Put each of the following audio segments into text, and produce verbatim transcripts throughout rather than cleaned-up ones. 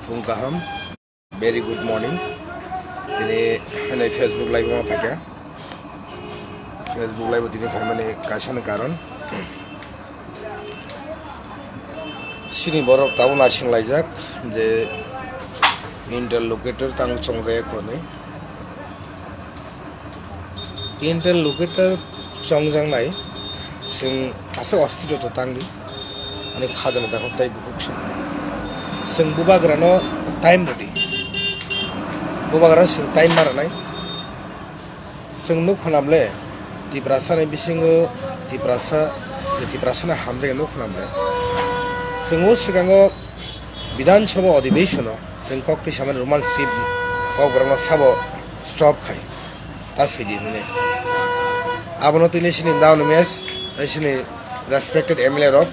Phung kaham, very good morning. Tini hwnwi Facebook live-o phaikha. Facebook live-o tini phaimani kaisani karon. Chini borok tabuk naising laijak je interlocutor tang chongjaya hwnwi. Interlocutor chongjaknai, chwng aswk ostiro to tangdi, ani khajani dakhok tei bukhuk se. Chwng bubagrano time rwdi, bubagrano chwng time ma rwnai. Chwng nuk khwnam le, Tiprasani bisingo Tiprasa, je Tiprasani hamjak nuk khwnam le. Chwng o swkango Bidhan Sabha Adhibeshon-o chwng kok twi samani Roman script kok borokno sabo stop khai. Ta sidi hwnwi. Abono tini sini down mes, sini respected M L A rok,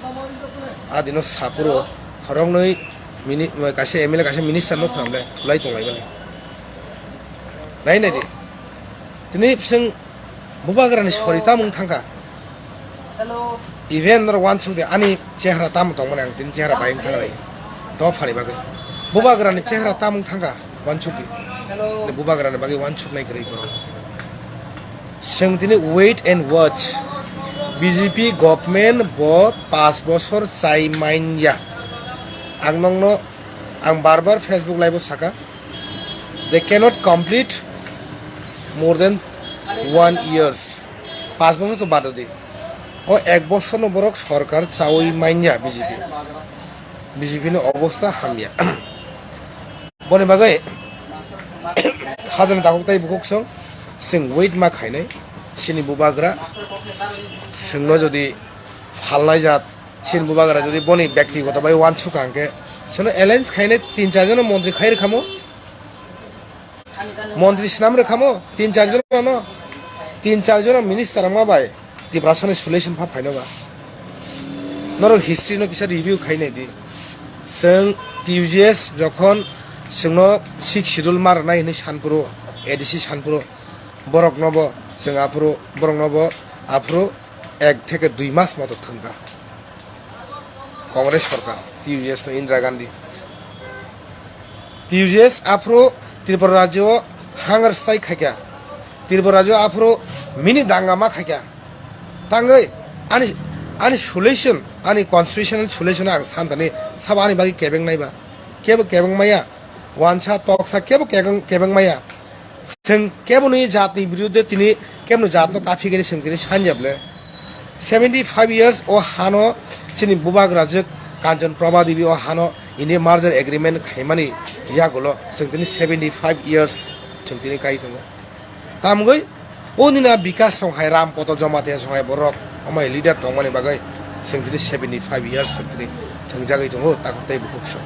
adino sapuro khoroknwi mini-, kaisa M L A, kaisa minister no khwnam le thulai tonglaimani. Nai nai di. Tini chwng bubagrani sori tamung thangkha. Even norok wansuk di, ani chehra tamo tongmani ang tini chehra bai wng thangkha lai. Dophani bagwi. Bubagrani chehra tamung thangkha, wansuk di. Bubagrani bagwi wansuknai kwrwi borok. Chwng tini wait and watch. B J P government bo paanch bosor chai manya. Ang nokno, ang bar bar Facebook live-o saka, they cannot complete more than one years. Paanch bosor to bad di. O ek bosor no borok sorkar chawi manya B J P. B J P ni obostha hamya. Boni bagwi hajani takhuk tei bukhuk song chwng wait ma khainai. Chini bubagra chwngno jodi phalnai jat, chini bubagra jodi boni byaktigoto bai wansuk hangke chwngno alliance khainai tin char jono montri khai rwkhamo. Montri swnam rwkhamo tin char jono, tin char jono minister wngma bai Tiprasani solution pha phaino ba. Norok history no kisa review khainai di. Chwng T U J S jokhon chwngno six schedule ma rwnai hwnwi sanphuru, A D C sanphuru, borokno bo chwng aphuru, borokno bo aphuru ek theke dui mas moto thwngkha. Congress sorkar, T U J S no Indira Gandhi. T U J S aphuru Tripura rajyo o hunger strike khaikha. Tripura rajyo aphuru mini danga ma khaikha. Tangwi ani, ani solution, ani constitutional solution ang santani sabo ani bagwi kebeng naiba. Kebo kebeng maya, wansa toksa kebo kebeng, kebeng maya. Chwng keboni jatni biruddhe tini keboni jatno kaphi gani chwng tini sanjable. Seventy five years o hano chini bubagrajwk Kanchan Prabha Devi o hano ini merger agreement khaimani yagulo chwng tini seventy five years chwng tini kai tongo. Tamgwi o nina Bikas songhai Ram Poto Jamatia songhai borok amai leader tongmani bagwi chwng tini seventy five years chwng tini thwngjagwi tongo takhuk tei bukhuk song.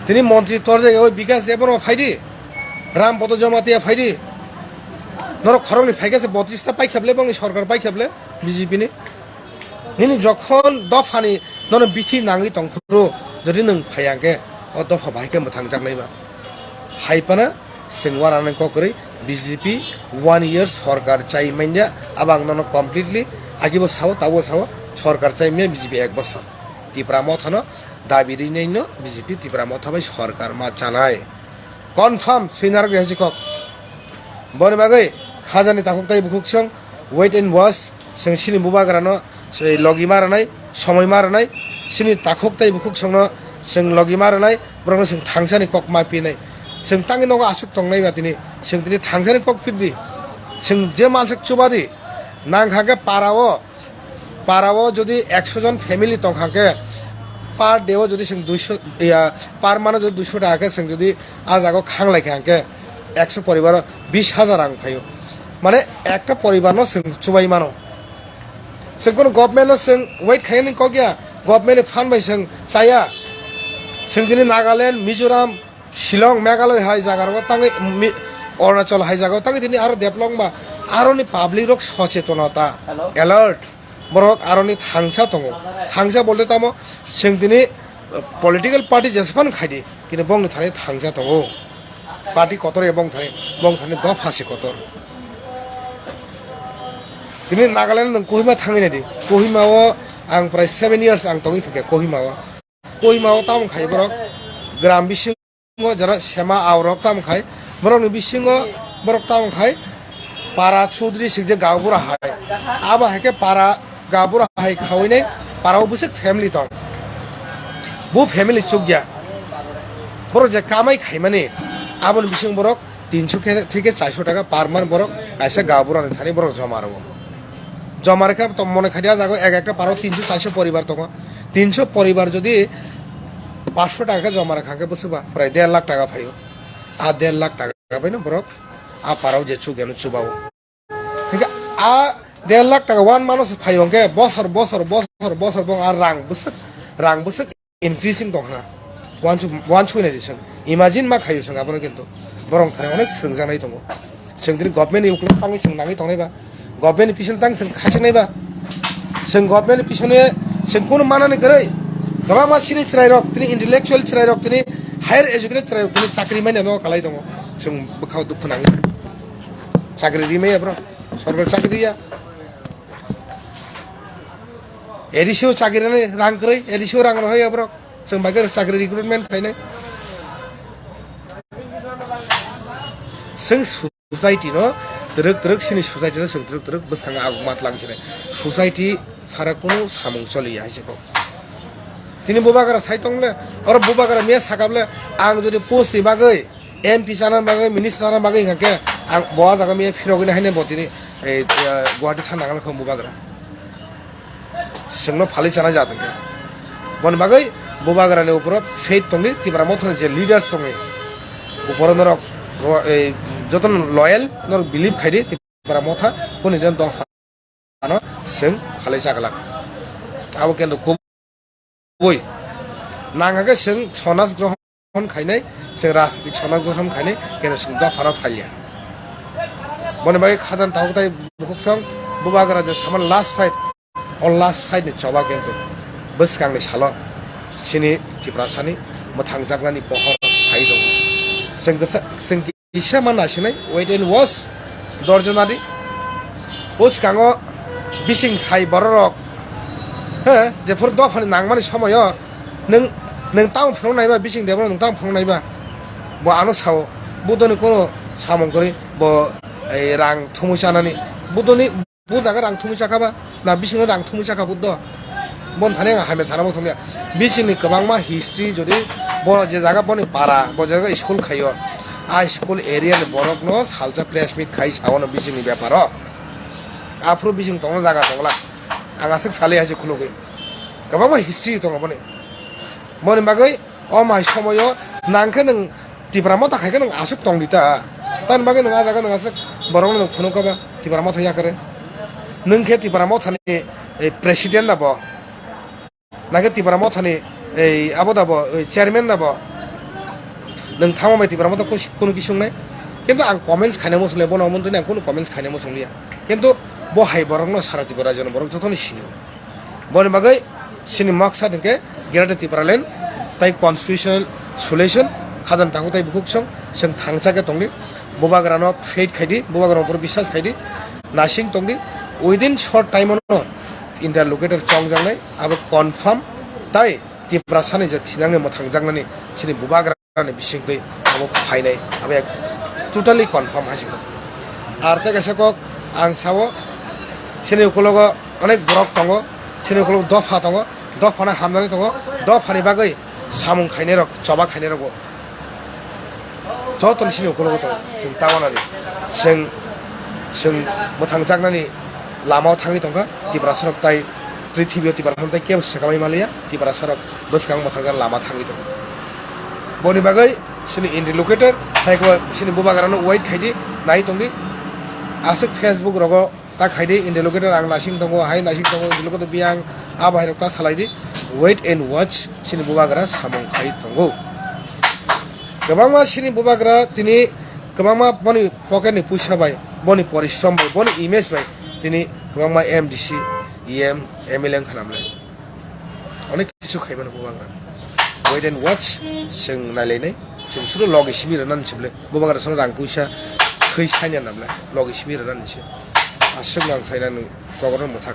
Tini montri torjak oi Bikas Debbarma phaidi. Ram Poto Jamatia phaidi. Norok khoroknwi phaikha se botris ta paikha ble, bongni sorkar paikha ble B J P ni. Nini jokhon dophani nono bithi nangwi tongphuru, jodi nwng phaiya hwnkhe o dopha bahai khe mwthangjaknai ba. Hai phano chwng uanani kok kwrwi B J P one year sorkar chai manya, abo ang nono completely agibo sao, tabo sao, sorkar chai manya B J P ek bosor. Tipra Mothano dabi rinaino B J P Tipra Motha bai sorkar ma chanai. Confirm swinar gre hasi kok. Boni bagwi khajani takhuk tei bukhuk song wait and watch, chwng chini bubagrano se logi ma rwnai, somoi ma rwnai, chini takhuk tei bukhuk songno chwng logi ma rwnai, borokno chwng thangsani kok ma pinai. Chwng tangwi nogo aswk tongnai ba tini, chwng tini thangsani kok phirdi, chwng je mansuk chubadi, nang kha khe para o, para o jodi ekso jon family tong kha khe, per day o jodi chwng duiso, ya, per month o jodi duiso taka khe chwng jodi a jaga o khang lai kha hwnkhe ekso poribar o bis hajar rang phaio. Mane ekta poribar no chwng chubai mano. Chwng kono government no chwng wait khainani kok ya, government ni fund bai chwng chaya. Chwng tini Nagaland, Mizoram, Shillong, Meghalaya hai jaga rogo tangwi mi-, Arunachal hai jaga o tangwi tini aro develop wngba aroni public rok sochetonata, Hello. Alert. Borok aroni thangsa tongo. Thangsa bolte tamo chwng tini, uh, political party jesephano khaidi, kini bongni thani thangsa tongo. Party kotor ya bong thani, bong thani dopha se kotor. Tini Nagaland nwng Kohima thangwi naidi. Kohima o ang prai seven years ang tongwi phikha Kohima o. Kohima o tamung khai borok. gram bisingo jara sema aurok tam khai, borokni bisingo borok tam khai para chudri sikje gaubura hai. Abo hai khe para gaubura hai khawinai para o bwswk family tong. Bu family chukya. Borok je kamai khaimani aboni bising borok tinso khe theke charso taka per month borok kaisa gaubura ni thani borok joma rwo. Joma rwkha to mone khaidi a jaga ek ekta paro tinso charso poribar tongo. Tinso poribar jodi paanch sho taka khe joma rwkha khe bwswkba prai der lakh taka phaio. A der lakh taka baino borok a parao je chuk yano chubao. Hingke a der lakh taka one month o se phaio hingke bosor, bosor, bosor, bosor bo a rang bwswk, rang bwswk increasing tong khna. Uansuk, uansuk nai di chwng. Imagine ma khaio chwng abono kintu. Borok thani onek swrwngjaknai tongo. Chwng tini government ni ukuluk tangwi chwng nangwi tongnai ba. Government ni pisono tang chwng khaichiknai ba. Chwng government ni pisono chwng kunu manani kwrwi. Kwbangma sini chwrairok, tini intellectual chwrairok, tini higher educated chwrairok, tini chakri manya no kalai tongo. Chwng bwkhao dukhu nangwi. Chakri rimaya bro. Sorkar chakri riya. A D C o chakri rani rang kwrwi, A D C o rang rohoi aborok. Chwng bai khe chakri recruitment khainai. Chwng society no twrwk twrwk sini society no chwng twrwk twrwk bwskango aguk ma twlang sinai. Society sara kunu samung choliya hai se kok. Tini bubagra sai tong le, oro bubagra miya sakap le, ang jodi post ni bagwi M P chana bagwi, minister chana bagwi hingkha khe ang bo ah jaga miya phirogwi haino bo tini, eh, eh, Guwahati thang nang kho bubagra. Chwngno phalwi chana jat hingkhe. Boni bagwi bubagra ni uporo faith tongdi, Tipra Motha ni je leaders tongdi. Uporo norok ro-, eh, jotono loyal, norok believe khaidi Tipra Motha, boni den dopha ano chwng phalwi chaglak. Abo kendo kubui. Nang hake chwng sonas grohon khainai, chwng rajnitik sonas grohon khainai, kendo chwng dophano phalya. Boni bagwi khajang takhuk tai bukhuk song, bubagra je saman last fight, o last fight ni choba kendo bwskangni salo chini Tiprasani mwthangjaknani pohor phai tongo. Chwng kisa, chwng Kisa ma nasinai, wait and watch, dorja nadi. O swkango bising hai bororok, he, jephuru dophani nangmani somoyo, nwng, nwng tamo phunuk naiba, bising debra nwng tamo phunuk naiba, bo ano sao, Buddhoni kono samung kwrwi, bo, ei, rang thumwi chanani, Buddhoni Bo jaga rang thumwi chakha ba, na bisingno rang thumwi chakha Buddho? Bon thani ang hamya sana muchungya. Bisingni kwbangma history jodi bo je jaga boni para, bo jaga school khaio. A school area ni borokno salsa press meet khai saono bisingni beparo. Aphuru bising tongna jaga tongla. Ang aswk salai hai se khulugwi. Kwbangma history tongo boni. Boni bagwi O mai somoyo nang khe nwng Tipra Motha khai khe nwng aswk tong di ta. Tamni bagwi nwng ah jaga nwng aswk borokno nwng phunuk kha ba Tipra Motha ya khe re. Nwng khe Tipra Mothani, eh, president da bo. Nang khe Tipra Mothani, eh, abo da bo, eh, chairman da bo. Nwng thangma bai Tipra Motha kus-, kunu kisung nai. Kintu ang comments khaina muchung le bono omontoni ang kunu comments khaina muchung liya. Kintu bo hai borokno sara Tripura rajyoni borok jotono sinio. Boni bagwi chini maksad hwnkhe Greater Tipraland tai constitutional solution, khajang takhuk tai bukhuk song, chwng thangcha khe tongdi, bubagrano faith khaidi, bubagrano upor biswas khaidi, nasing tongdi, within short time-o no interlocutor chongjaknai, abo confirm, tai Tiprasani je thinangni mwthangjaknani chini bubagra ni bisingtwi abo phainai, abo ek totally confirm hai se. Ar tei kaisa kok ang sao, chini ukulogo onek borok tongo, chini ukulogo dopha tongo, dophano hamnani tongo, dophani bagwi samung khainai rok, choba khainai rok bo jotoni chini ukulogo tongo. Chwng ta uanadi, chwng, chwng mwthangjaknani lamao thangwi tongkha, Tiprasa rok tai prithibi o Tiprasa rok tai kebo swkamwi manliya, Tiprasa rok bwskang mwthangjaknani lama thangwi tongo. Boni bagwi chini interlocutor, hai khe chini bubagrano wait khaidi, nai tongdi. Aswk Facebook rogo ta khaidi, interlocutor ang nasing tongo, hai nasing tongo, interlocutor biyang, abo hai rok ta salaidi. Wait and watch, chini bubagra samung khai tongo. Kwbangma chini bubagra tini kwbangma boni pocket ni puisa bai, boni porishrom bai, boni image bai tini kwbangma M D C, E M, M L A wng kha namle. Onek kisu khaimano bubagra. Wait and watch, chwng nailainai. Chwng suru logi simi rwnani sible. Bubagra sono rang puisa thwi sanya namle. Logi simi rwnani se. Aswk nang sainani kokrok mwthak.